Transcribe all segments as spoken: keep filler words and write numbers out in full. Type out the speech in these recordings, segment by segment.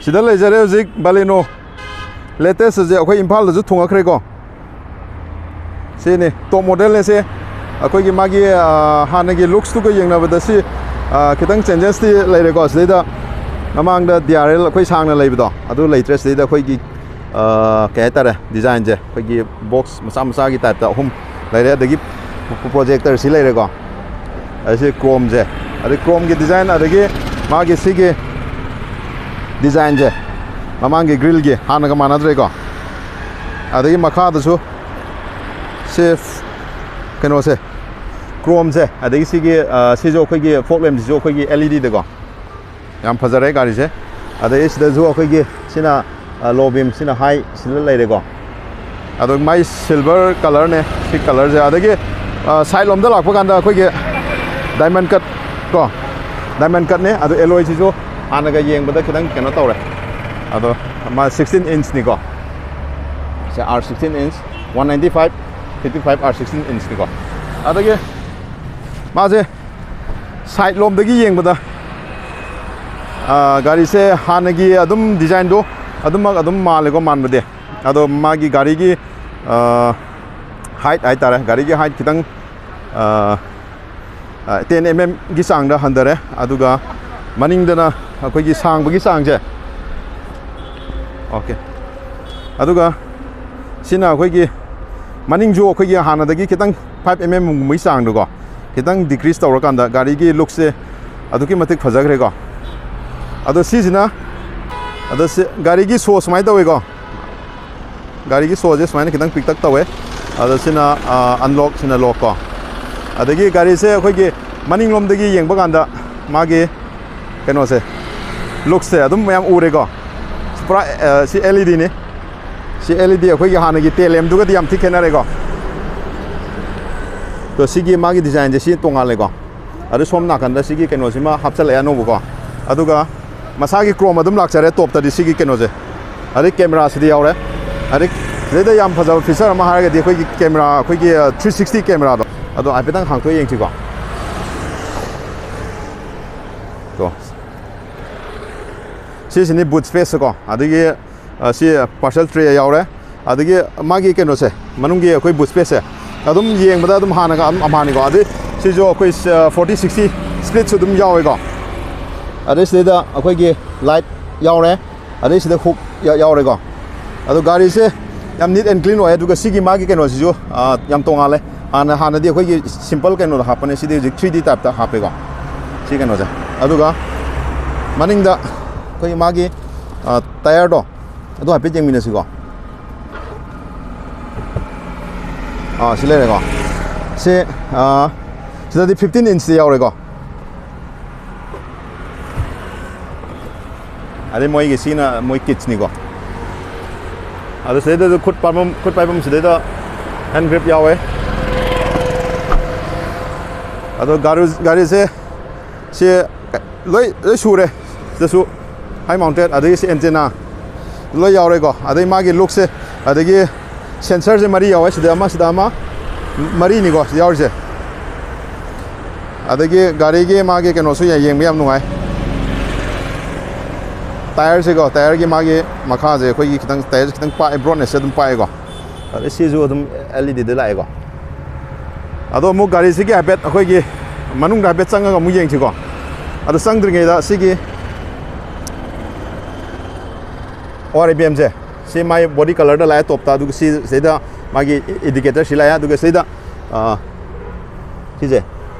ꯁꯤꯗ ꯂꯩꯖꯔꯦ ꯍꯧꯖꯤꯛ Baleno latest ꯑꯁꯦ ꯑꯩꯈꯣꯏ ꯏꯝꯐꯥꯜꯗꯁꯨ ꯊꯨꯡꯉꯛꯈ꯭ꯔꯦꯀꯣ꯫ ꯁꯤꯅꯤ top model ꯅꯦ ꯁꯦ꯫ ꯑꯩꯈꯣꯏꯒꯤ ꯃꯥꯒꯤ, ꯑ, ꯍꯥꯟꯅꯒꯤ looks ꯇꯨꯒ ꯌꯦꯡꯅꯕꯗ ꯁꯤ, ꯑ, ꯈꯤꯇꯪ changes ꯇꯤ ꯂꯩꯔꯦꯀꯣ꯫ ꯁꯤꯗꯩꯗ ꯃꯃꯥꯡꯗ D R L ꯑꯩꯈꯣꯏ ꯁꯥꯡꯅ ꯂꯩꯕꯗꯣ ꯑꯗꯨ ꯂꯩꯇ꯭ꯔꯦ꯫ ꯁꯤꯗꯩꯗ ꯑꯩꯈꯣꯏꯒꯤ, ꯑ, ꯀꯩ ꯍꯥꯏꯇꯥꯔꯦ, design ꯁꯦ ꯑꯩꯈꯣꯏꯒꯤ box ꯃꯆꯥ ꯃꯆꯥꯒꯤ type ꯇ ꯑꯍꯨꯝ ꯂꯩꯔꯦ꯫ ꯑꯗꯒꯤ projector ꯁꯤ ꯂꯩꯔꯦꯀꯣ꯫ ꯑꯁꯤ chrome ꯁꯦ, ꯑꯗꯩ chrome ꯒꯤ design, ꯑꯗꯒꯤ ꯃꯥꯒꯤ ꯁꯤꯒꯤ design ꯁꯦ, ꯃꯃꯥꯡꯒꯤ grill ꯒꯤ ꯍꯥꯟꯅꯒ ꯃꯥꯟꯅꯗ꯭ꯔꯦꯀꯣ꯫ ꯑꯗꯒꯤ ꯃꯈꯥꯗꯁꯨ ꯁꯤ ꯀꯩꯅꯣꯁꯦ, chrome ꯁꯦ, ꯑꯗꯒꯤ ꯁꯤꯒꯤ, ꯑ, ꯁꯤꯁꯨ ꯑꯩꯈꯣꯏꯒꯤ fog lamp ꯁꯤꯁꯨ ꯑꯩꯈꯣꯏꯒꯤ L E D ꯗꯀꯣ꯫ ꯌꯥꯝ ꯐꯖꯔꯦ ꯒꯥꯔꯤꯁꯦ꯫ ꯑꯗꯩ ꯁꯤꯗꯁꯨ ꯑꯩꯈꯣꯏꯒꯤ ꯁꯤꯅ, ꯑ, low beam, ꯁꯤꯅ high, ꯁꯤꯗ ꯂꯩꯔꯦꯀꯣ꯫ ꯑꯗꯣ ꯃꯥꯏ silver colour ꯅꯦ ꯁꯤ colour ꯁꯦ꯫ ꯑꯗꯒꯤ, ꯑ, side ꯂꯣꯝꯗ ꯂꯥꯛꯄ ꯀꯥꯟꯗ ꯑꯩꯈꯣꯏꯒꯤ diamond cut ꯀꯣ, diamond cut ꯅꯦ꯫ ꯑꯗꯣ alloy ꯁꯤꯁꯨ ꯍꯥꯟꯅꯒ ꯌꯦꯡꯕꯗ ꯈꯤꯇꯪ ꯀꯩꯅꯣ ꯇꯧꯔꯦ꯫ ꯑꯗꯣ ꯃꯥ sixteen inch ꯅꯤꯀꯣ꯫ ꯁꯦ R sixteen inch, one ninety five fifty five R sixteen inch ꯅꯤꯀꯣ꯫ ꯑꯗꯒꯤ ꯃꯥꯁꯦ side ꯂꯣꯝꯗꯒꯤ ꯌꯦꯡꯕꯗ, ꯑ, ꯒꯥꯔꯤꯁꯦ ꯍꯥꯟꯅꯒꯤ ꯑꯗꯨꯝ design ꯗꯣ ꯑꯗꯨꯃꯛ ꯑꯗꯨꯝ ꯃꯥꯜꯂꯦꯀꯣ, ꯃꯥꯟꯕꯗꯤ꯫ ꯑꯗꯣ ꯃꯥꯒꯤ ꯒꯥꯔꯤꯒꯤ, ꯑ, height ꯍꯥꯏꯇꯥꯔꯦ, ꯒꯥꯔꯤꯒꯤ height ꯈꯤꯇꯪ, ꯑ, ꯑ, ten M M ꯒꯤ ꯆꯥꯡꯗ ꯍꯟꯊꯔꯦ꯫ ꯑꯗꯨꯒ ꯃꯅꯤꯡꯗꯅ ꯑꯩꯈꯣꯏꯒꯤ ꯁꯥꯡꯕꯒꯤ ꯆꯥꯡꯁꯦ, okay꯫ ꯑꯗꯨꯒ ꯁꯤꯅ ꯑꯩꯈꯣꯏꯒꯤ ꯃꯅꯤꯡꯁꯨ ꯑꯩꯈꯣꯏꯒꯤ ꯍꯥꯟꯅꯗꯒꯤ ꯈꯤꯇꯪ five M M ꯒꯨꯝꯕꯒꯤ ꯆꯥꯡꯗꯀꯣ, ꯈꯤꯇꯪ decrease ꯇꯧꯔꯀꯥꯟꯗ ꯒꯥꯔꯤꯒꯤ looks ꯁꯦ ꯑꯗꯨꯛꯀꯤ ꯃꯇꯤꯛ ꯐꯖꯈ꯭ꯔꯦꯀꯣ꯫ ꯑꯗꯣ ꯁꯤꯁꯤꯅ, ꯑꯗꯣ ꯁꯤ ꯒꯥꯔꯤꯒꯤ show ꯁꯨꯃꯥꯏꯅ ꯇꯧꯋꯤꯀꯣ꯫ ꯒꯥꯔꯤꯒꯤ show ꯁꯦ ꯁꯨꯃꯥꯏꯅ ꯈꯤꯇꯪ ꯄꯤꯛꯇꯛ ꯇꯧꯋꯦ꯫ ꯑꯗꯣ ꯁꯤꯅ, ꯑ, unlock, ꯁꯤꯅ lock ꯀꯣ꯫ ꯑꯗꯒꯤ ꯒꯥꯔꯤꯁꯦ ꯑꯩꯈꯣꯏꯒꯤ ꯃꯅꯤꯡꯂꯣꯝꯗꯒꯤ ꯌꯦꯡꯕ ꯀꯥꯟꯗ ꯃꯥꯒꯤ ꯀꯩꯅꯣꯁꯦ, looks ꯁꯦ ꯑꯗꯨꯝ ꯃꯌꯥꯝ ꯎꯔꯦꯀꯣ꯫ ꯄꯨꯔꯥ, ꯑ, ꯁꯤ L E D ꯅꯤ꯫ ꯁꯤ L E D ꯑꯩꯈꯣꯏꯒꯤ ꯍꯥꯟꯅꯒꯤ tail lamp ꯗꯨꯒꯗꯤ ꯌꯥꯝ ꯊꯤ ꯈꯦꯠꯅꯔꯦꯀꯣ꯫ ꯑꯗꯣ ꯁꯤꯒꯤ ꯃꯥꯒꯤ design ꯁꯦ ꯁꯤ ꯇꯣꯉꯥꯜꯂꯦꯀꯣ꯫ ꯑꯗꯩ ꯁꯣꯝ ꯅꯥꯀꯟꯗ ꯁꯤꯒꯤ ꯀꯩꯅꯣꯁꯤꯃ ꯍꯥꯞꯆꯜꯂꯛꯑꯦ ꯑꯅꯧꯕꯀꯣ꯫ ꯑꯗꯨꯒ ꯃꯁꯥꯒꯤ chrome ꯑꯗꯨꯝ ꯂꯥꯛꯆꯔꯦ top ꯇꯗꯤ ꯁꯤꯒꯤ ꯀꯩꯅꯣꯁꯦ꯫ ꯑꯗꯩ camera ꯁꯤꯗꯤ ꯌꯥꯎꯔꯦ꯫ ꯑꯗꯩ ꯁꯤꯗꯩꯗ ꯌꯥꯝ ꯐꯖꯕ feature ꯑꯃ ꯍꯥꯏꯔꯒꯗꯤ ꯑꯩꯈꯣꯏꯒꯤ camera, ꯑꯩꯈꯣꯏꯒꯤ, ꯑ, three sixty camera ꯗꯣ꯫ ꯑꯗꯣ ꯍꯥꯏꯐꯦꯠꯇꯪ ꯍꯥꯡꯇꯣꯛꯑ ꯌꯦꯡꯁꯤꯀꯣ꯫ ꯇꯣ꯫ ꯁꯤꯁꯤꯅꯤ ꯕꯨꯠ ꯁ꯭ꯄꯦꯁ ꯀꯣ, ꯑꯗꯒꯤ ꯁꯤ ꯄꯥꯔꯁꯦꯜ ꯇ꯭ꯔꯦ ꯌꯥꯎꯔꯦ꯫ ꯑꯗꯒꯤ ꯃꯥꯒꯤ ꯀꯩꯅꯣꯁꯦ, ꯃꯅꯨꯡꯒꯤ ꯑꯩꯈꯣꯏ ꯕꯨꯠ ꯁ꯭ꯄꯦꯁꯁꯦ ꯑꯗꯨꯝ ꯌꯦꯡꯕꯗ ꯑꯗꯨꯝ ꯍꯥꯟꯅꯒ ꯑꯗꯨꯝ ꯑꯝꯍꯥꯅꯤꯀꯣ꯫ ꯑꯗꯩ ꯁꯤꯁꯨ ꯑꯩꯈꯣꯏ ꯐꯣꯔꯇꯤ ꯁꯤꯛꯁꯇꯤ ꯁ꯭ꯄ꯭ꯂꯤꯠꯁꯨ ꯑꯗꯨꯝ ꯌꯥꯎꯋꯦꯀꯣ꯫ ꯑꯗꯩ ꯁꯤꯗꯩꯗ ꯑꯩꯈꯣꯏꯒꯤ ꯂꯥꯏꯠ ꯌꯥꯎꯔꯦ꯫ ꯑꯗꯩ ꯁꯤꯗ ꯍꯨꯛ ꯌꯥꯎꯔꯦꯀꯣ꯫ ꯑꯗꯣ ꯒꯥꯔꯤꯁꯦ ꯌꯥꯝ ꯅꯤꯠ ꯑꯦꯟ ꯀ꯭ꯂꯤꯟ ꯑꯣꯏ꯫ ꯑꯗꯨꯒ ꯁꯤꯒꯤ ꯃꯥꯒꯤ ꯀꯩꯅꯣꯁꯤꯁꯨ ꯌꯥꯝ ꯇꯣꯡꯉꯥꯜꯂꯦ꯫ ꯍꯥꯟꯅ ꯍꯥꯟꯅꯗꯤ ꯑꯩꯈꯣꯏꯒꯤ ꯁꯤꯝꯄꯜ ꯀꯩꯅꯣꯗ ꯍꯥꯞꯄꯅꯦ, ꯁꯤꯗꯤ ꯍꯧꯖꯤꯛ ꯊ꯭ꯔꯤ ꯗꯤ ꯇꯥꯏꯞꯇ ꯍꯥꯞꯄꯦꯀꯣ꯫ ꯁꯤ ꯀꯩꯅꯣꯁꯦ꯫ ꯑꯗꯨꯒ ꯃꯅꯤꯡꯗ ꯑꯩꯈꯣꯏꯒꯤ ꯃꯥꯒꯤ ꯇꯥꯌꯔꯗꯣ ꯑꯗꯨ ꯍꯥꯏꯐꯦꯠ ꯌꯦꯡꯃꯤꯟꯅꯁꯤꯀꯣ꯫ ꯑꯥ, ꯁꯤ ꯂꯩꯔꯦꯀꯣ꯫ ꯁꯤ, ꯑꯥ, ꯁꯤꯗꯗꯤ ꯐꯤꯐꯇꯤꯟ ꯏꯟꯁꯇꯤ ꯌꯥꯎꯔꯦꯀꯣ꯫ ꯑꯗꯩ ꯃꯣꯏꯒꯤ ꯁꯤꯅ ꯃꯣꯏ ꯀꯤꯠꯁꯅꯤꯀꯣ꯫ ꯑꯗꯣ ꯁꯤꯗꯩꯗꯁꯨ ꯈꯨꯠ ꯄꯥꯏꯐꯝ, ꯈꯨꯠ ꯄꯥꯏꯐꯝ ꯁꯤꯗꯩꯗ ꯍꯦꯟ ꯒ꯭ꯔꯤꯞ ꯌꯥꯎꯋꯦ꯫ ꯑꯗꯣ ꯒꯥꯔꯤ, ꯒꯥꯔꯤꯁꯦ ꯁꯤ ꯂꯣꯏ, ꯂꯣꯏ ꯁꯨꯔꯦ꯫ ꯁꯤꯗꯁꯨ ꯍꯥꯏ ꯃꯥꯎꯟꯇꯦꯠ, ꯑꯗꯒꯤ ꯁꯤ ꯑꯦꯟꯇꯦꯅꯥ ꯂꯣꯏ ꯌꯥꯎꯔꯦꯀꯣ꯫ ꯑꯗꯩ ꯃꯥꯒꯤ ꯂꯨꯛꯁꯦ, ꯑꯗꯒꯤ ꯁꯦꯟꯁꯔꯁꯦ ꯃꯔꯤ ꯌꯥꯎꯋꯦ꯫ ꯁꯤꯗ ꯑꯃ, ꯁꯤꯗ ꯑꯃ, ꯃꯔꯤꯅꯤꯀꯣ ꯁꯤ ꯌꯥꯎꯔꯤꯁꯦ꯫ ꯑꯗꯒꯤ ꯒꯥꯔꯤꯒꯤ ꯃꯥꯒꯤ ꯀꯩꯅꯣꯁꯨ ꯌꯥ-, ꯌꯦꯡꯕ ꯌꯥꯝ ꯅꯨꯡꯉꯥꯏ꯫ ꯇꯥꯌꯔꯁꯤꯀꯣ, ꯇꯥꯌꯔꯒꯤ ꯃꯥꯒꯤ ꯃꯈꯥꯁꯦ ꯑꯩꯈꯣꯏꯒꯤ ꯈꯤꯇꯪ, ꯇꯥꯌꯔꯁꯦ ꯈꯤꯇꯪ ꯄꯥꯛꯑꯦ, ꯕ꯭ꯔꯣꯗꯅꯦꯁꯁꯦ ꯑꯗꯨꯝ ꯄꯥꯛꯑꯦꯀꯣ꯫ ꯑꯗꯩ ꯁꯤꯁꯨ ꯑꯗꯨꯝ ꯑꯦꯜ ꯏ ꯗꯤꯗ ꯂꯥꯛꯑꯦꯀꯣ꯫ ꯑꯗꯣ ꯑꯃꯨꯛ ꯒꯥꯔꯤꯁꯤꯒꯤ ꯍꯥꯏꯐꯦꯠ ꯑꯩꯈꯣꯏꯒꯤ ꯃꯅꯨꯡꯗ ꯍꯥꯏꯐꯦꯠ ꯆꯪꯉꯒ ꯑꯃꯨꯛ ꯌꯦꯡꯁꯤꯀꯣ꯫ ꯑꯗꯣ ꯆꯪꯗ꯭ꯔꯤꯉꯩꯗ ꯁꯤꯒꯤ ꯑꯣ ꯑꯥꯔ ꯑꯥꯏ ꯕꯤ ꯑꯦꯝꯁꯦ, ꯁꯤ ꯃꯥꯏ ꯕꯣꯗꯤ ꯀꯂꯔꯗ ꯂꯥꯛꯑꯦ ꯇꯣꯞꯇ, ꯑꯗꯨꯒ ꯁꯤ ꯁꯤꯗꯩꯗ ꯃꯥꯒꯤ ꯏꯟꯗꯤꯀꯦꯇꯔ ꯁꯤ ꯂꯥꯛꯑꯦ, ꯑꯗꯨꯒ ꯁꯤꯗ, ꯑꯥ, ꯁꯤꯁꯦ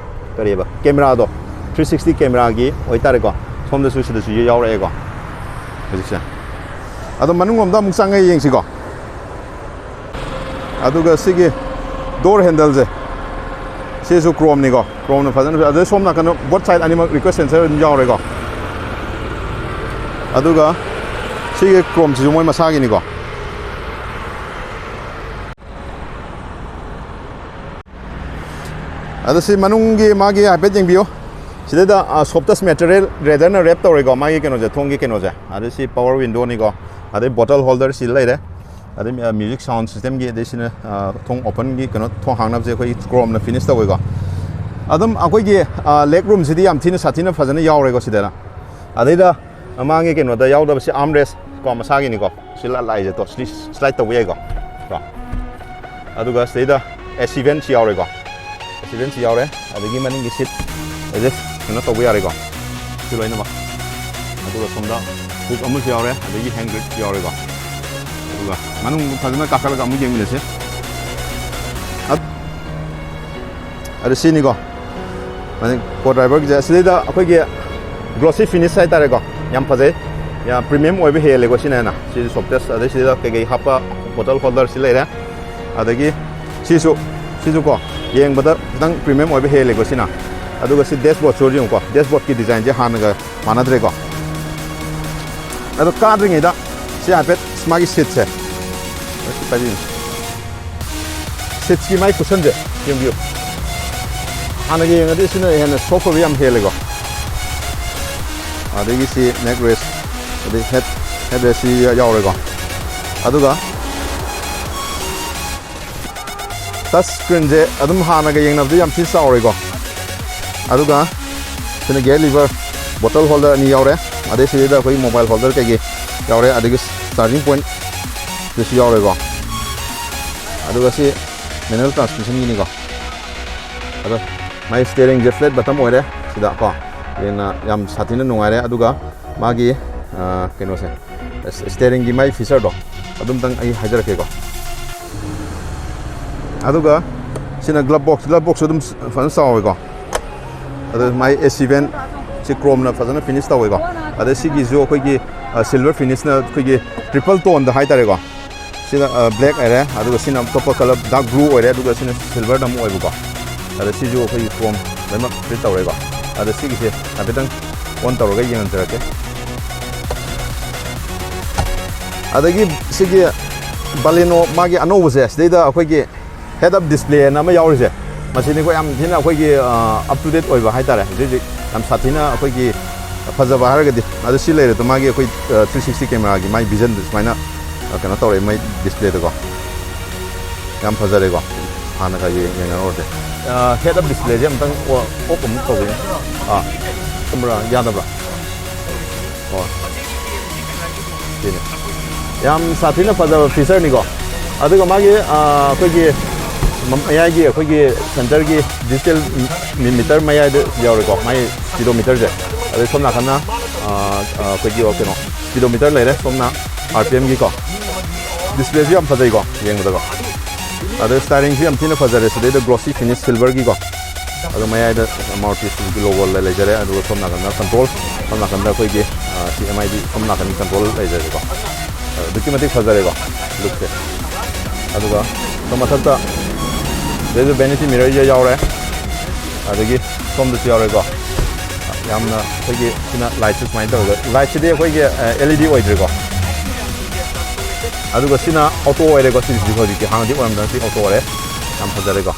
ꯀꯔꯤꯕ, ꯀꯦꯃꯦꯔꯥꯗꯣ, ꯊ꯭ꯔꯤ ꯁꯤꯛꯁꯇꯤ ꯀꯦꯃꯦꯔꯥꯒꯤ ꯑꯣꯏꯇꯥꯔꯦꯀꯣ꯫ ꯁꯣꯝꯗꯁꯨ ꯁꯤꯗꯁꯨ ꯌꯥꯎꯔꯛꯑꯦꯀꯣ ꯍꯧꯖꯤꯛꯁꯦ꯫ ꯑꯗꯣ ꯃꯅꯨꯡꯂꯣꯝꯗ ꯑꯃꯨꯛ ꯆꯪꯉ ꯌꯦꯡꯁꯤꯀꯣ꯫ ꯑꯗꯨꯒ ꯁꯤꯒꯤ ꯗꯣꯔ ꯍꯦꯟꯗꯜꯁꯦ, ꯁꯤꯁꯨ ꯀ꯭ꯔꯣꯝꯅꯤꯀꯣ, ꯀ꯭ꯔꯣꯝꯅ ꯐꯖꯅ꯫ ꯑꯗꯩ ꯁꯣꯝ ꯅꯥꯀꯟꯗ ꯕꯣꯠ ꯁꯥꯏꯠ ꯑꯅꯤꯃꯛ ꯔꯤꯀ꯭ꯋꯦꯁ ꯁꯦꯟꯁꯔ ꯑꯗꯨꯝ ꯌꯥꯎꯔꯦꯀꯣ꯫ ꯑꯗꯨꯒ ꯁꯤꯒꯤ ꯀ꯭ꯔꯣꯝꯁꯤꯁꯨ ꯃꯣꯏ ꯃꯁꯥꯒꯤꯅꯤꯀꯣ꯫ ꯑꯗꯣ ꯁꯤ ꯃꯅꯨꯡꯒꯤ ꯃꯥꯒꯤ ꯍꯥꯏꯐꯦꯠ ꯌꯦꯡꯕꯤꯌꯨ꯫ ꯁꯤꯗꯩꯗ, ꯑ, softest material leatherꯅ wrap ꯇꯧꯔꯦꯀꯣ, ꯃꯥꯒꯤ ꯀꯩꯅꯣꯁꯦ, ꯊꯣꯡꯒꯤ ꯀꯩꯅꯣꯁꯦ꯫ ꯑꯗꯩ ꯁꯤ power windowꯅꯤꯀꯣ, ꯑꯗꯩ bottle holder ꯁꯤ ꯂꯩꯔꯦ, ꯑꯗꯩ, ꯑ, music sound systemꯒꯤ, ꯑꯗꯩ ꯁꯤꯅ, ꯑ, ꯊꯣꯡ openꯒꯤ ꯀꯩꯅꯣ, ꯊꯣꯡ ꯍꯥꯡꯅꯕꯁꯦ ꯑꯩꯈꯣꯏꯒꯤ chromeꯅ finish ꯇꯧꯋꯦꯀꯣ꯫ ꯑꯗꯨꯝ ꯑꯩꯈꯣꯏꯒꯤ, ꯑ, leg roomꯁꯤꯗꯤ ꯌꯥꯝ ꯊꯤꯅ ꯁꯥꯊꯤꯅ ꯐꯖꯅ ꯌꯥꯎꯔꯦꯀꯣ ꯁꯤꯗꯅ꯫ ꯑꯗꯩꯗ ꯃꯃꯥꯡꯒꯤ ꯀꯩꯅꯣꯗ ꯌꯥꯎꯗꯕꯁꯤ arm rest ꯀꯣ, ꯃꯁꯥꯒꯤꯅꯤꯀꯣ꯫ ꯁꯤ ꯂꯥꯏꯁꯦ ꯇꯣ, slide ꯇꯧꯕ ꯌꯥꯏꯀꯣ꯫ ꯀꯣ꯫ ꯑꯗꯨꯒ ꯁꯤꯗꯩꯗ AC vent ꯁꯤ ꯌꯥꯎꯔꯦꯀꯣ꯫ AC vent ꯁꯤ ꯌꯥꯎꯔꯦ꯫ ꯑꯗꯒꯤ ꯃꯅꯤꯡꯒꯤ seat adjust ꯀꯩꯅꯣ ꯇꯧꯕ ꯌꯥꯔꯦꯀꯣ꯫ ꯁꯤ ꯂꯣꯏꯅꯃꯛ꯫ ꯑꯗꯨꯒ ꯁꯣꯝꯗ hook ꯑꯃꯁꯨ ꯌꯥꯎꯔꯦ꯫ ꯑꯗꯒꯤ hand grip ꯁꯨ ꯌꯥꯎꯔꯦꯀꯣ꯫ ꯑꯗꯨꯒ ꯃꯅꯨꯡ ꯐꯖꯅ ꯀꯥꯈꯠꯂꯒ ꯑꯃꯨꯛ ꯌꯦꯡꯃꯤꯟꯅꯁꯤ꯫ ꯑꯠ-, ꯑꯗꯨ ꯁꯤꯅꯤꯀꯣ꯫ ꯃꯅꯤꯡ ꯀꯣ driver ꯒꯤꯁꯦ꯫ ꯑꯁꯤꯗꯩꯗ ꯑꯩꯈꯣꯏꯒꯤ glossy finish ꯍꯥꯏꯇꯥꯔꯦꯀꯣ꯫ ꯌꯥꯝ ꯐꯖꯩ꯫ ꯌꯥꯝ premium ꯑꯣꯏꯕ ꯍꯦꯜꯂꯦꯀꯣ ꯁꯤꯅ ꯍꯦꯟꯅ꯫ ꯁꯤꯁꯨ softest꯫ ꯑꯗꯩ ꯁꯤꯗ ꯀꯩꯀꯩ ꯍꯥꯞꯄ bottle holder ꯁꯤ ꯂꯩꯔꯦ꯫ ꯑꯗꯒꯤ ꯁꯤꯁꯨ, ꯁꯤꯁꯨ ꯀꯣ, ꯌꯦꯡꯕꯗ ꯈꯤꯇꯪ premium ꯑꯣꯏꯕ ꯍꯦꯜꯂꯦꯀꯣ ꯁꯤꯅ꯫ ꯑꯗꯨꯒ ꯁꯤ dashboard ꯁꯨ ꯌꯦꯡꯉꯨꯀꯣ꯫ Dashboard ꯀꯤ design ꯁꯦ ꯍꯥꯟꯅꯒ ꯃꯥꯟꯅꯗ꯭ꯔꯦꯀꯣ꯫ ꯑꯗꯣ ꯀꯥꯗ꯭ꯔꯤꯉꯩꯗ ꯁꯤ ꯍꯥꯏꯐꯦꯠ ꯃꯥꯒꯤ seat ꯁꯦ ꯄꯥꯏꯕꯤꯌꯨ꯫ Seat ꯀꯤ ꯃꯥꯏ cushion ꯁꯦ ꯌꯦꯡꯕꯤꯌꯨ꯫ ꯍꯥꯟꯅꯒ ꯌꯦꯡꯉꯗꯤ ꯁꯤꯅ ꯍꯦꯟꯅ soft ꯑꯣꯏꯕ ꯌꯥꯝ ꯍꯦꯜꯂꯦꯀꯣ꯫ ꯑꯗꯒꯤ ꯁꯤ neck rest, ꯑꯗꯩ head, head rest ꯁꯤ ꯌꯥꯎꯔꯦꯀꯣ꯫ ꯑꯗꯨꯒ touch screen ꯁꯦ ꯑꯗꯨꯝ ꯍꯥꯟꯅꯒ ꯌꯦꯡꯅꯕꯗ ꯌꯥꯝ ꯊꯤ ꯆꯥꯎꯔꯦꯀꯣ꯫ ꯑꯗꯨꯒ ꯁꯤꯅ gear lever, bottle holder ꯑꯅꯤ ꯌꯥꯎꯔꯦ꯫ ꯑꯗꯩ ꯁꯤꯗꯩꯗ ꯑꯩꯈꯣꯏ mobile holder ꯀꯩꯀꯩ ꯌꯥꯎꯔꯦ꯫ ꯑꯗꯒꯤ charging point ꯁꯤꯁꯨ ꯌꯥꯎꯔꯦꯀꯣ꯫ ꯑꯗꯨꯒ ꯁꯤ manual transmission ꯒꯤꯅꯤꯀꯣ꯫ ꯑꯗꯣ ꯃꯥꯏ steering ꯁꯦ flat bottom ꯑꯣꯏꯔꯦ ꯁꯤꯗ ꯀꯣ꯫ ꯍꯦꯟꯅ ꯌꯥꯝ ꯁꯥꯊꯤꯅ ꯅꯨꯡꯉꯥꯏꯔꯦ꯫ ꯑꯗꯨꯒ ꯃꯥꯒꯤ, ꯑ, ꯀꯩꯅꯣꯁꯦ, steering ꯒꯤ ꯃꯥꯏ feature ꯗꯣ ꯑꯗꯨꯝꯇꯪ ꯑꯩ ꯍꯥꯏꯖꯔꯛꯀꯦꯀꯣ꯫ ꯑꯗꯨꯒ ꯁꯤꯅ glove box, glove box ꯁꯨ ꯑꯗꯨꯝ ꯐꯖꯅ ꯆꯥꯎꯋꯦꯀꯣ꯫ ꯑꯗ ꯃꯥꯏ AC vent ꯁꯤ chrome ꯅ ꯐꯖꯅ finish ꯇꯧꯋꯦꯀꯣ꯫ ꯑꯗ ꯁꯤꯒꯤꯁꯨ ꯑꯩꯈꯣꯏꯒꯤ, ꯑ, silver finish ꯅ ꯑꯩꯈꯣꯏꯒꯤ triple tone ꯗ ꯍꯥꯏꯇꯥꯔꯦꯀꯣ꯫ ꯁꯤꯅ, ꯑ, black ꯑꯣꯏꯔꯦ, ꯑꯗꯨꯒ ꯁꯤꯅ ꯑꯇꯣꯞꯄ colour dark blue ꯑꯣꯏꯔꯦ, ꯑꯗꯨꯒ ꯁꯤꯅ silver ꯗ ꯑꯃꯨꯛ ꯑꯣꯏꯕꯀꯣ꯫ ꯑꯗ ꯁꯤꯁꯨ ꯑꯩꯈꯣꯏꯒꯤ chrome ꯂꯣꯏꯅꯃꯛ treat ꯇꯧꯔꯦꯀꯣ꯫ ꯑꯗ ꯁꯤꯒꯤꯁꯦ ꯍꯥꯏꯐꯦꯠꯇꯪ on ꯇꯧꯔꯒ ꯌꯦꯡꯍꯟꯖꯔꯛꯀꯦ꯫ ꯑꯗꯒꯤ ꯁꯤꯒꯤ Baleno ꯃꯥꯒꯤ ꯑꯅꯧꯕꯁꯦ, ꯁꯤꯗꯩꯗ ꯑꯩꯈꯣꯏꯒꯤ head up display ꯍꯥꯏꯅ ꯑꯃ ꯌꯥꯎꯔꯤꯁꯦ, ꯃꯁꯤꯅꯤꯀꯣ ꯌꯥꯝ ꯊꯤꯅ ꯑꯩꯈꯣꯏꯒꯤ, ꯑ, up to date ꯑꯣꯏꯕ ꯍꯥꯏꯇꯥꯔꯦ꯫ ꯍꯧꯖꯤꯛ ꯍꯧꯖꯤꯛ ꯌꯥꯝ ꯁꯥꯊꯤꯅ ꯑꯩꯈꯣꯏꯒꯤ ꯐꯖꯕ ꯍꯥꯏꯔꯒꯗꯤ꯫ ꯑꯗꯨ ꯁꯤ ꯂꯩꯔꯦ꯫ ꯑꯗꯣ ꯃꯥꯒꯤ ꯑꯩꯈꯣꯏ, ꯑ, three sixty camera ꯒꯤ ꯃꯥꯒꯤ vision ꯗꯨ ꯁꯨꯃꯥꯏꯅ, ꯑ, ꯀꯩꯅꯣ ꯇꯧꯔꯦ, ꯃꯥꯏ display ꯗꯀꯣ꯫ ꯌꯥꯝ ꯐꯖꯔꯦꯀꯣ꯫ ꯍꯥꯟꯅꯒ ꯌꯦꯡ-, ꯌꯦꯡꯅꯔꯨꯔꯗꯤ꯫ ꯑ, head up display ꯁꯦ ꯑꯝꯇꯪ ꯑꯣ-, off ꯑꯃꯨꯛ ꯇꯧꯕꯤꯌꯨ꯫ ꯑꯥ, ꯆꯨꯝꯕ꯭ꯔꯥ? ꯌꯥꯗꯕ꯭ꯔꯥ? ꯁꯤꯅꯤ꯫ ꯌꯥꯝ ꯁꯥꯊꯤꯅ ꯐꯖꯕ feature ꯅꯤꯀꯣ꯫ ꯑꯗꯨꯒ ꯃꯥꯒꯤ, ꯑ, ꯑꯩꯈꯣꯏꯒꯤ ꯃ-, ꯃꯌꯥꯏꯒꯤ ꯑꯩꯈꯣꯏꯒꯤ centre ꯒꯤ digital meter ꯃꯌꯥꯏꯗ ꯌꯥꯎꯔꯦꯀꯣ, ꯃꯥꯒꯤ speedometer ꯁꯦ꯫ ꯑꯗꯩ ꯁꯣꯝ ꯅꯥꯀꯟꯅ, ꯑ, ꯑ, ꯑꯩꯈꯣꯏꯒꯤ ꯀꯩꯅꯣ speedometer ꯂꯩꯔꯦ, ꯁꯣꯝꯅ R P M ꯒꯤꯀꯣ꯫ Display ꯁꯨ ꯌꯥꯝ ꯐꯖꯩꯀꯣ ꯌꯦꯡꯕꯗꯀꯣ꯫ ꯑꯗꯩ steering ꯁꯨ ꯌꯥꯝ ꯊꯤꯅ ꯐꯖꯔꯦ, ꯁꯤꯗꯩꯗ glossy finish silver ꯒꯤꯀꯣ꯫ ꯑꯗꯨ ꯃꯌꯥꯏꯗ Maruti Suzuki logo ꯂꯩ-, ꯂꯩꯖꯔꯦ꯫ ꯑꯗꯨꯒ ꯁꯣꯝ ꯅꯥꯀꯟꯗ control, ꯁꯣꯝ ꯅꯥꯀꯟꯗ ꯑꯩꯈꯣꯏꯒꯤ, ꯑ, ꯁꯤ M I D ꯁꯣꯝ ꯅꯥꯀꯟꯒꯤ control ꯂꯩꯖꯔꯦꯀꯣ꯫ ꯑꯗꯨꯛꯀꯤ ꯃꯇꯤꯛ ꯐꯖꯔꯦꯀꯣ look ꯁꯦ꯫ ꯑꯗꯨꯒ ꯁꯣꯝ ꯃꯊꯛꯇ ꯁꯤꯗꯩꯗ vanity mirror ꯁꯦ ꯌꯥꯎꯔꯦ꯫ ꯑꯗꯒꯤ ꯁꯣꯝꯗꯁꯨ ꯌꯥꯎꯔꯦꯀꯣ꯫ ꯌꯥꯝꯅ ꯑꯩꯈꯣꯏꯒꯤ ꯁꯤꯅ light ꯁꯦ ꯁꯨꯃꯥꯏꯅ ꯇꯧꯔꯒ, light ꯁꯤꯗꯤ ꯑꯩꯈꯣꯏꯒꯤ, ꯑ, L E D ꯑꯣꯏꯗ꯭ꯔꯦꯀꯣ꯫ ꯑꯗꯨꯒ ꯁꯤꯅ auto ꯑꯣꯏꯔꯦꯀꯣ꯫ ꯁꯤꯁꯤꯗꯤ ꯍꯧꯖꯤꯛꯇꯤ, ꯍꯥꯟꯅꯗꯤ ꯑꯣꯏꯔꯝꯗꯅ ꯁꯤ auto ꯑꯣꯏꯔꯦ꯫ ꯌꯥꯝ ꯐꯖꯔꯦꯀꯣ꯫